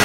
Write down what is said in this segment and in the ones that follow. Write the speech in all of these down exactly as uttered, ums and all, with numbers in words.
己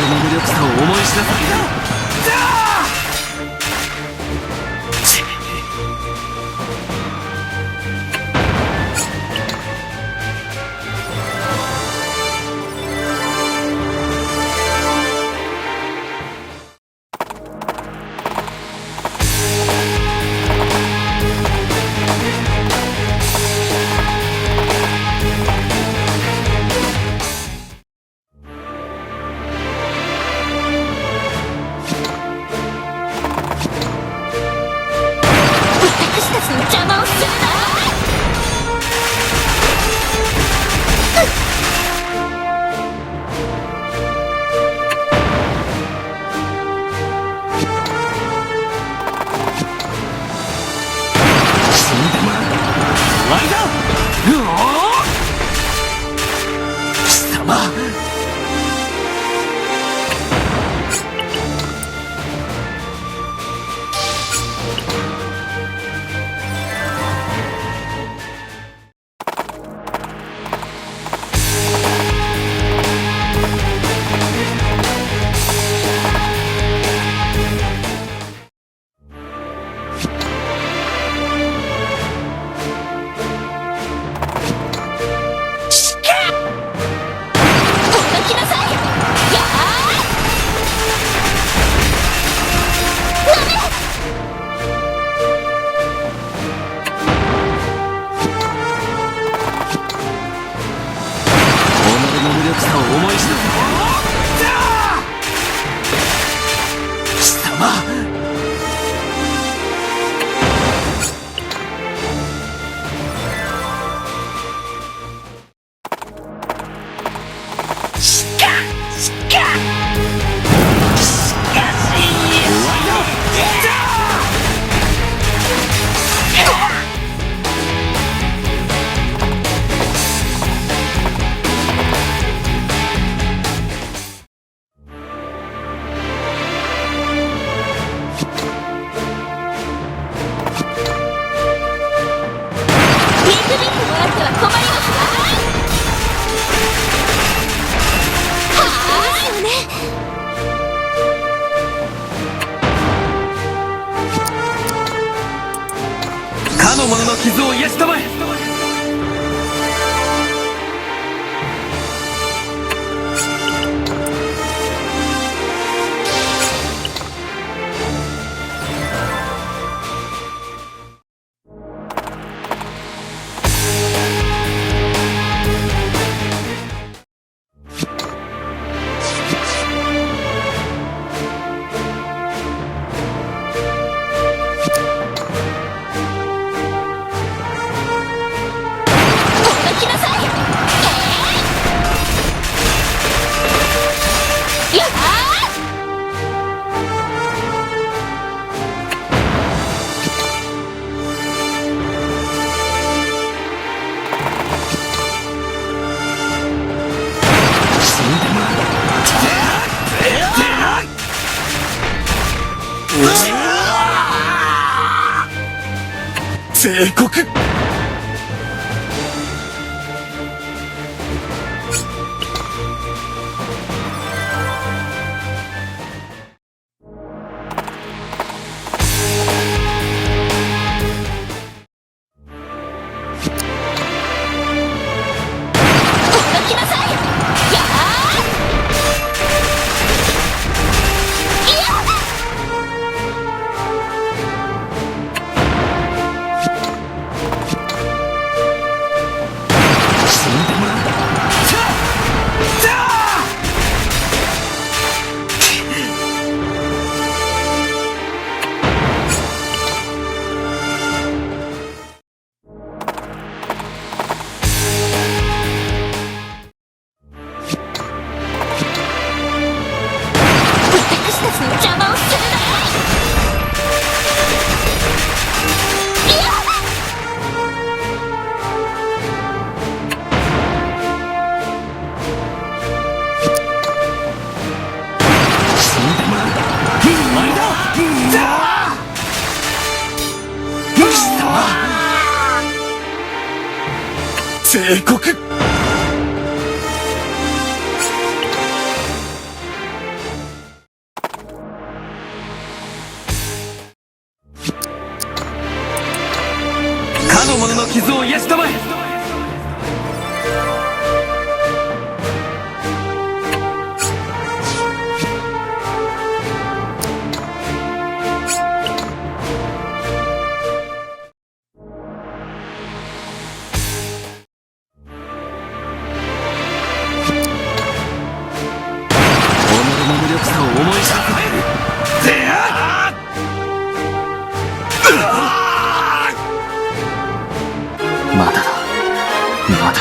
の無力さを思い知らされよ。私たちの邪魔をするな！死んでもらう。終わりだ。うおー！貴様！己の無力さを思い知らせ。貴様！かの者の傷を癒したまえ。帝国。帝国。 かの者の傷を癒したまえ。 己の無力さを思い知らせてやる。まだだ。まだ。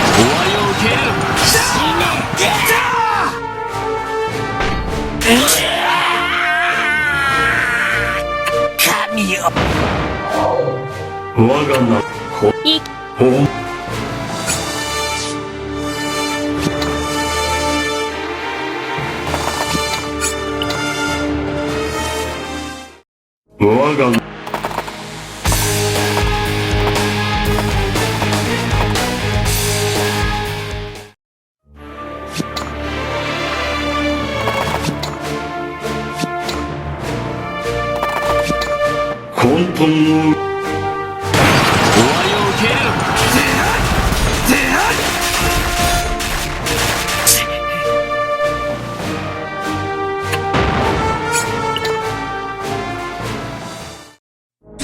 終わりを受け入れろ。死ね。神よ。我が名、ほ、い、ほ、 我が 混沌の終わりを受け入れろ。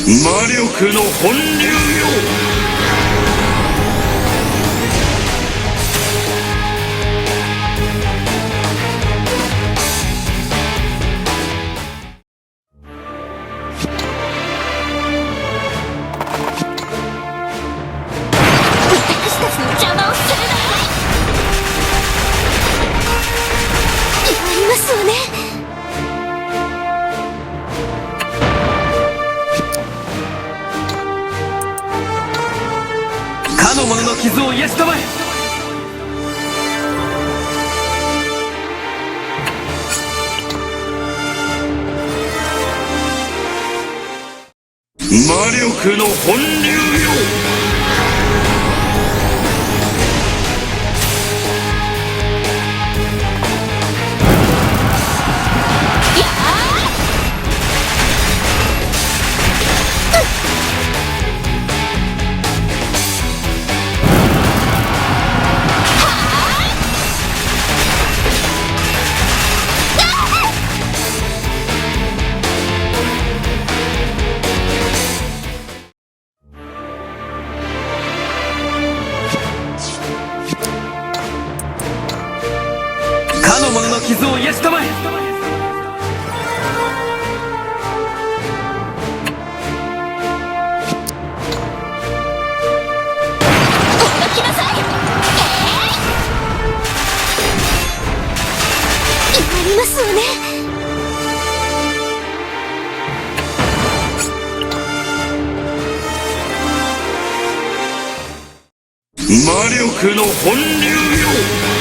魔力の本流よ。 私たちの邪魔をするな。やりますわね。 かの者の傷を癒したまえ。 魔力の本流よ。 かの者の傷を癒したまえ。 ほどきなさい。えーい！やりますわね。 魔力の本流よ。